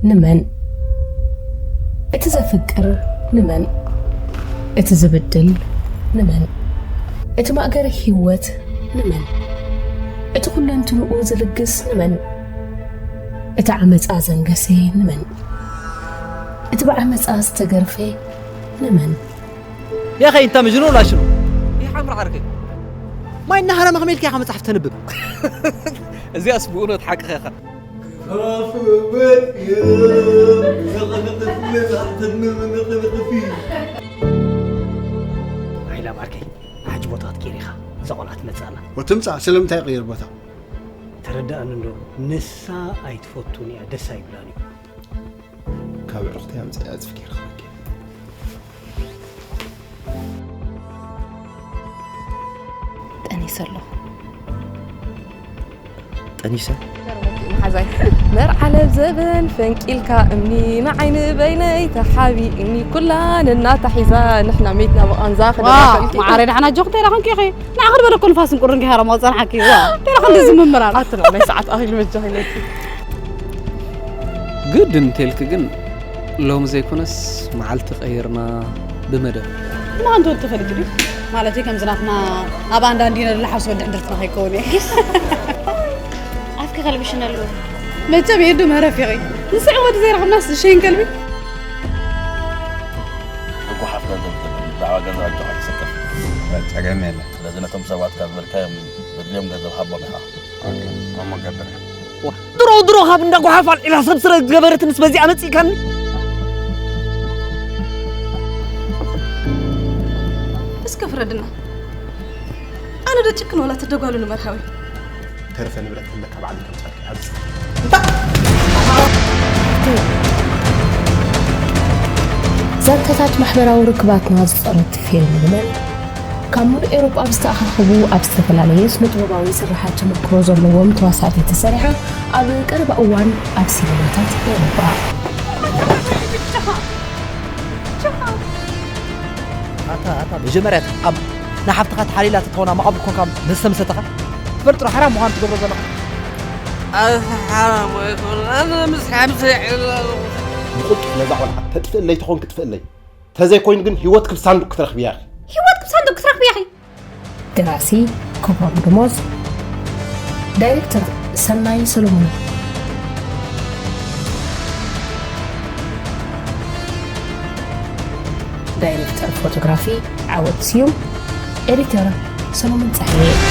ንመን? እቲ ዘፍቅር ንመን? እቲ ዝብድል ንመን? እቲ ማእገር ህይወት ንመን? እቲ ኩለንትንኡ ዝልግስ ንመን? እቲ ዓመጻ ዘንገሰ ንመን? እቲ ብዓመጻ ዝተገርፈ ንመን? يا أخي أنت مجنون ولا شنو؟ يا عمرو عرقي، ما إنها أنا مخميل كي أخي مصحف تنبب. እዚኣስ ብእውነት ሓቅኻ ኢኻ። ክፋፍወት እዮም፣ ንቕንቕፍ ንላሕትን ንቕንቕፍ እዩ። ኣይላ ማርከይ፣ ንሓጂ ቦታ ክትቀይር ኢኻ፣ እዛ ቆልዓ ትመጽእ ኣላ። ወትምጻእ፣ ስለምንታይ ይቕየር ቦታ? ተረዳእኒ እንዶ፣ ንሳ ኣይትፈቱን እያ፣ ደስ ኣይብላን እዩ። ካብ ዕርኽቲ ኣምጽኣ ጽፍኪ ረኽበኪ። ጠኒሰ ኣለኹ። ጠኒሰ መሓዛይ መርዓ ለብዘበን ፈንቂልካ እምኒ ንዓይኒ በይነይ ተሓቢእኒ ኩላ ነናታ ሒዛ ንሕና ሜትና ብቓንዛ ዋ ክደራፈልኪ ማዓረ ዳሕና ጆክ እንታይ ዳኹም ኪኺ ንዓ ክድበለ እኮ ንፋስን ቁርን ኪሃራ ማው ጸንሓኪ ዋ እንታይ ዳኹም ዝምምራን ኣትና ናይ ሰዓት ኣኺሉ መጃኺ ነቲ ግድን እንተልኪ ግን ሎሚ ዘይኮነስ መዓልቲ ቀይርና ብመደብ ንዓንተ ወዲ ተፈሊጡ ድዩ ማለተይ ከምዚ ናትና ኣብ ኣንዳንድ ኢና ንሓስቦ ድሕድርትና ከይከውን እየ ኣፍኪ ከልብሽን ኣለዎ መቸም የዱ መረፊቂ ንስዕ ወዲ ዘይረኽብናስ ሸይን ከልቢ እኮ ሓፍ ገንዘብ ይፈልግ ብዛዕባ ገንዘብ ኣጆኻ ይሰከፍ ጸገም የለ ስለዚ ነቶም ሰባት ካብ ዝበልካዮም ዘድልዮም ገንዘብ ሃቦም ኢኻ እሞ ገብር ድሮ ድሮ ካብ እንዳ ጓሓፍ ኣልዒላ ሰብ ስረ ዝገበረትንስ በዚኣ መፂእካኒ እስከ ፍረድና ኣነ ዶ ጭክን ወላ ተደጓሉ ንመርሃዊ ተርፈ ንብረት ተለካ ባዕሉ ከምጻልካ ኣብዚ ዛንታታት ማሕበራዊ ርክባትና ዝጸረት ፊልም ንመን? ካብ ሙሉእ ኤውሮጳ ብዝተኣኻኸቡ ኣብ ዝተፈላለየ ስነ-ጥበባዊ ስርሓት ተመክሮ ዘለዎም ተዋሳእቲ ተሰሪሓ ኣብ ቀረባ እዋን ኣብ ሲነማታት ኤውሮጳ። ኣታ ኣታ መጀመርያ ኣብ ንሓፍትኻ ተሓሊላ ትትኾና መቓብር ኮንካ መስተ መሰተኻ ትፈልጥ ዶ ሓራም ምዃኑ ትገብሮ ዘለኻ ኣንተ ሓራም ኣይኮን ኣነ ምስ ሓምሰ ይዕል ኣለኹ ብቕልጡፍ ነዛ ቆልዓ ተጥፍእለይ ተኾን ክትፍእለይ ተዘይኮይኑ ግን ህይወት ክብ ሳንዱቅ ክትረኽብያ ኢኺ ህይወት ክብ ሳንዱቅ ክትረኽብያ ኢኺ ደራሲ ክብሮም ደሞዝ፣ ዳይሬክተር ሰናይ ሰሎሞን፣ ዳይሬክተር ፎቶግራፊ ዓወት ስዩም፣ ኤዲተር ሰሎሞን ጸሃየ።